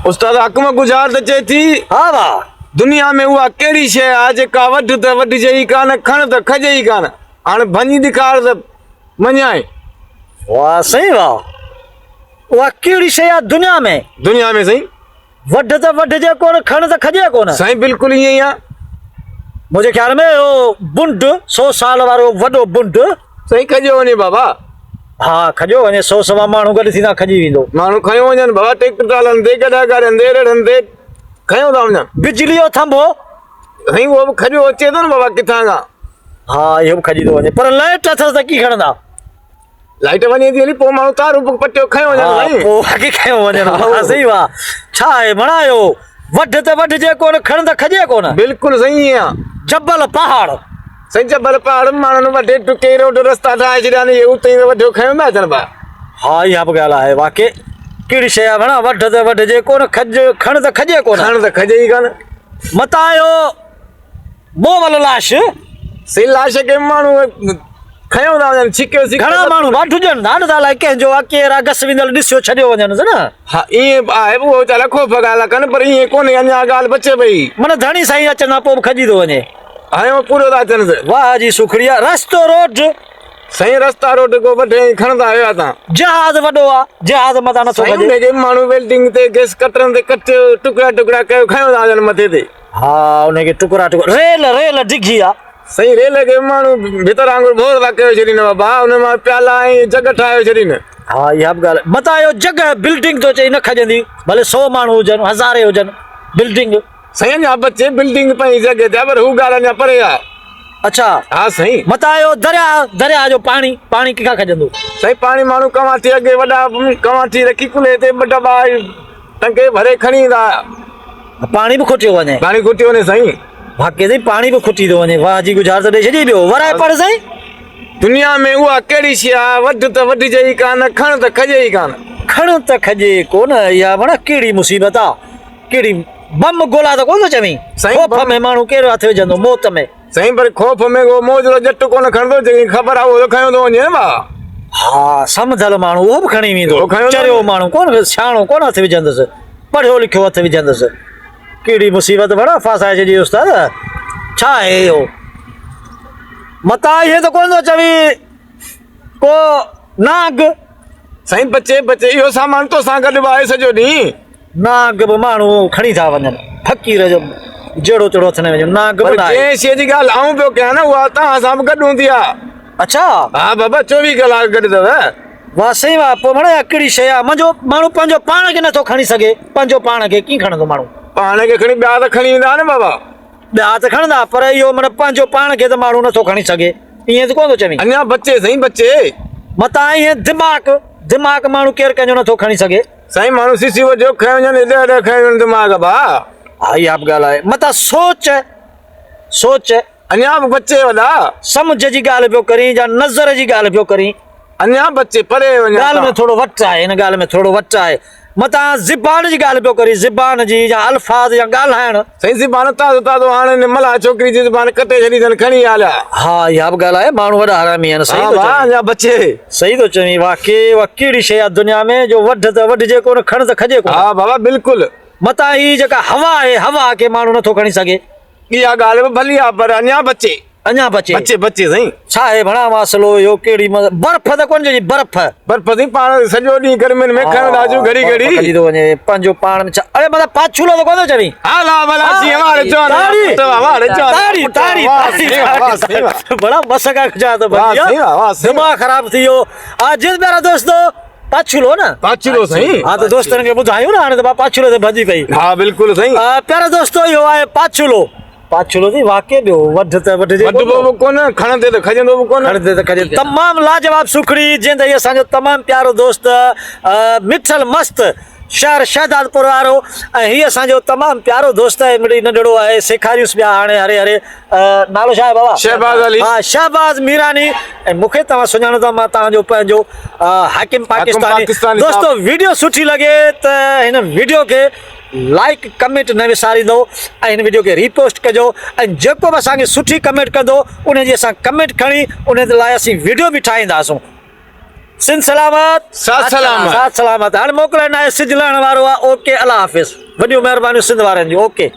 استاد حڪم گذار ته چئي ٿي. ها واهه. دنيا ۾ اها ڪهڙي شيء آهي جيڪا وڍ ته وڍجي ئي ڪانه، کڻ ته کڄي ئي ڪانه. هاڻ ڀڃي ڏيکار ته مڃيانء. واهه سائين واهه. اها ڪهڙي شيء آهي دنيا ۾. دنيا ۾ سائين. وڍ ته وڍجي ڪونه، کڻ ته کڄي ڪونه. سائين بلڪل ائين ئي آ. منهنجي خيال ۾ اهو بنڊ سو سال وارو وڏو بنڊ. سائين کڄيو وڃي بابا. ها کڄيو وڃي سو سوا ماڻهو گڏ ٿيندا کڄي ويندو. ماڻهو کنيو وڃن بابا ٽيڪٽر ٽالن تي گڏهه گاڏين تي رڙهن تي کنيو ٿا وڃن. بجلي جو ٿنڀو. سائين اهو به کڄيو اچي ٿو نه بابا ڪٿان کان. ها اهو به کڄي ٿو وڃي پر لائٽ اٿس ته ڪي کڻندا. لائٽ وڃي ٿي هلي پوء ماڻهو تارون به پٽيو کنيو وڃن سائين. پوء اڳي کنيو وڃن واهه سائين واهه ڇا آهي بڻايو وڍ ته وڍجي ڪونه کڻ ته کڄي ڪونه. بلڪل سائين ائين آ. جبل پهاڙ. سائين جبل پهاڙ به ماڻهن وڍي ٽڪي روڊ رستا ٺاهي ڇڏيا آهن اهي اتي ئي وڍيو کنيو پيا اچن پيا. ها اها به ڳالهه آهي واقعي ڪهڙي شيء آهي ڀڻا وڍ ته وڍجي ڪونه کڄ کڻ ته کڄي ڪونه. کڻ ته کڄي ئي ڪونه. متان اهو مئل لاش. سائين لاش کي ماڻهو کنيو ٿا وڃن ڇڪيو سڪيو. گهڻا ماڻهو واڍجن ٿا نه ته الائي ڪنهن جو آ ڪير آ گس ويندل ڏسيو ڇڏيو وڃنس نه. ها ائين به آهي اهو ويچارا خوف ڳالهه ڪن پر ائين ڪونهي اڃا ڳالهه بچي پئي. من ڌڻي سائين اچن ٿا پوء به کڄي ٿو وڃي. هنيو پورو ٿا اچنس. واهه جي سوکڙي آ رستو روڊ. سائين رستا روڊ ڪو وڍي ۽ کڻندا هيا تان. جهاز وڏو آ جهاز متان نٿو سائين کڄي. ان کي ماڻهو ويلڊنگ تي گئس ڪٽرن تي ڪٽيو ٽڪڙا ٽڪڙا ڪيو کنيو ٿا وڃن مٿي تي. ها ان کي ٽڪرا ٽڪرا ريل ريل ڊگهي آ. سائين ريل کي ماڻهو ڀتر وانگر ڀور ٿا ڪيو ڇڏين بابا ان مان پيالا ۽ جڳ ٺاهيو ڇڏين. ها اها به ڳالهه متان اهو جڳ بلڊنگ ٿو چئي نه کڄندي ڀلي سو ماڻهو هجن هزارين هجن بلڊنگ. سائين اڃا بچي بلڊنگ پنهنجي جڳهه تي آ پر هو ڳالهه اڃا پري آ. اڇا ها سائين. متان اهو درياء درياء جو پاڻي پاڻي ڪنهن کان کڄندو. سائين پاڻي ماڻهو ڪنواٺي اڳي وڏا ڪنواٺي رکي ڪلهي تي ٻه ڊٻا ٽنگي ڀري کڻي ايندا هيا. پاڻي به کٽيو وڃي. پاڻي کٽيو وڃي سائين. واقعي سائين پاڻي به کٽي ٿو وڃي. واهه جي ڳجهار ته ڏئي ڇڏي ٻيو ورائي پڙهه سائين. دنيا ۾ اها ڪهڙي شيء آهي وڍ ته وڍجي ئي ڪانه کڻ ته کڄي ئي ڪانه. کڻ ته کڄي ڪونه اها ڀڻا ڪهڙي مصيبت آ ڪهڙي بم گولا ته ڪونه ٿو چوين سائين خوف ۾ ماڻهو ڪهڙو هٿ وجهندو موت ۾. سائين پر خوف ۾ اهو موجرو ڄٽ ڪونه کڻندو جنهن کي خبر آهي اهو ته کنيو ٿو وڃي نه ڀاء. ها سمجهيل ماڻهو اهو به کڻي ويندو چريو ماڻهو ڪونه سياڻو ڪونه هٿ وجهندس پڙهيو لکيو هٿ وجهندس ڪهڙي مصيبت ڀڻا ڦاسائي ڇڏي استاد ڇا آهي اهو متان ائين ته ڪونه ٿو چوين ڪو نانگ. سائين بچي بچي اهو سامان توسان گڏ به آهي سڄو ڏينهن. نانگ به ماڻهو کڻي ٿا وڃن فقير جو جهڙو تهڙو هٿ نه وڃن نانگ به پر ناهي. جنهن شيء جي ڳالهه آئون پيو ڪيان نه اها توهان سان به گڏ هوندي آهي. اڇا. ها بابا 24 ڪلاڪ گڏ اٿو. واه سائين واه پوء مڙئي اها ڪهڙي شيء آهي منهنجو ماڻهو پنهنجو پاڻ کي نٿو کڻي سگهي پنهنجو پاڻ کي ڪيئن کڻندو ماڻهو. پاڻ کي کڻي ٻيا ته کڻي ويندا نه بابا. ٻيا ته کڻندا پر اهو مڙ پنهنجو پاڻ کي ته ماڻهو نٿو کڻي سگهي ائين ته ڪونه ٿو چوين. اڃا بچي سائين بچي. متان ائين دماغ دماغ ماڻهو ڪير ڪنهن جو نٿو کڻي سگهي. سائين ماڻهو سيسي وجهيو کنيو وڃن ايڏا ايڏا کنيو وڃن دماغ ڀا. ها اها به ڳالهه آهي متان سوچ سوچ. اڃا به بچي وڏا. سمجهه جي ڳالهه پيو ڪرين يا نظر جي ڳالهه پيو ڪرين. اڃا بچي پري وڃان ڳالهه ۾ ٿورو وٽ آهي هن ڳالهه ۾ ٿورو وٽ آهي متان زبان جي ڳالهه پيو ڪرين زبان جي يا الفاظ يا ڳالهائڻ. سائين زبان تازو تازو هاڻ هن ملاح ڇوڪري جي زبان ڪٽي ڇڏي اٿن کڻي آليا. ها اها به ڳالهه آهي ماڻهو وڏا حرامي آهن صحيح ٿو چوين. اڃا بچي. صحيح ٿو چوين واقعي اها ڪهڙي شيء آهي دنيا ۾ جو وڍ ته وڍجي ڪونه کڻ ته کڄي ڪونه. ها بابا بلڪل. متان هي جيڪا هوا آهي هوا کي ماڻهو نٿو کڻي سگهي. اها ڳالهه به ڀلي آهي پر اڃا بچي. اڃا بچي. بچي بچي سائين. ڇا آهي ڀڻا ماسلو اهو ڪهڙي برف ته ڪونه چئجي برف. برف سائين پاڻ سڄو ڏينهن گرمين ۾ کڻندا اچون گهڙي گهڙي. کڄي ٿو وڃي پنهنجو پاڻ ۾ ڇا اڙي مطلب پاڇولو ته ڪونه ٿو چوين. ها لا ڀلا سي واري چون واري چون تاڙي تاڙي تاڙي بڙا مسڪا کجا ته ڀلي دماغ خراب ٿي ويو آ جس پيارا دوستو پاڇولو نه پاڇولو سائين ها ته دوستن کي ٻڌايون نه هاڻي ته پاڇولو تي ڀڄي پئي ها بلڪل سائين پيارا دوستو اهو آهي پاڇولو پاڇولو ٿي واقعي ٻيو وڍ ته وڍجي وڍبو به ڪونه کڻندي ته کڄندو به ڪونه کڻندي ته کڄندو تمام لاجواب سکڙي جنهن تي اسان جو تمام پيارو دوست مٺل مست شهر شهدادپور وارو ۽ هي اسان جو تمام پيارو دوست آهي مڙئي ننڍڙو آهي سيکاريوس پيا هاڻي هري هري نالو ڇا آهي بابا شهباز علي ها شهباز ميراني ۽ مون کي توهان سڃاڻو ٿا مان توهان جو پنهنجو حاڪم پاڪستاني دوستو ويڊيو سٺي لڳي ته هن ويڊيو کي لائڪ ڪمينٽ نه وساريندو ۽ هن ويڊيو کي ريپوسٽ ڪجو ۽ جيڪو به اسان کي سٺي ڪمينٽ ڪندو ان جي اسان ڪمينٽ کڻي ان لاء اسين ويڊيو به ٺاهينداسون. سنڌ سلامت. ساٿ سلامت. ساٿ سلامت. هاڻي موڪلائڻ ناهي سج لهڻ وارو آ اوڪي الله حافظ. وڏيون مهربانيون سنڌ وارن جون اوڪي.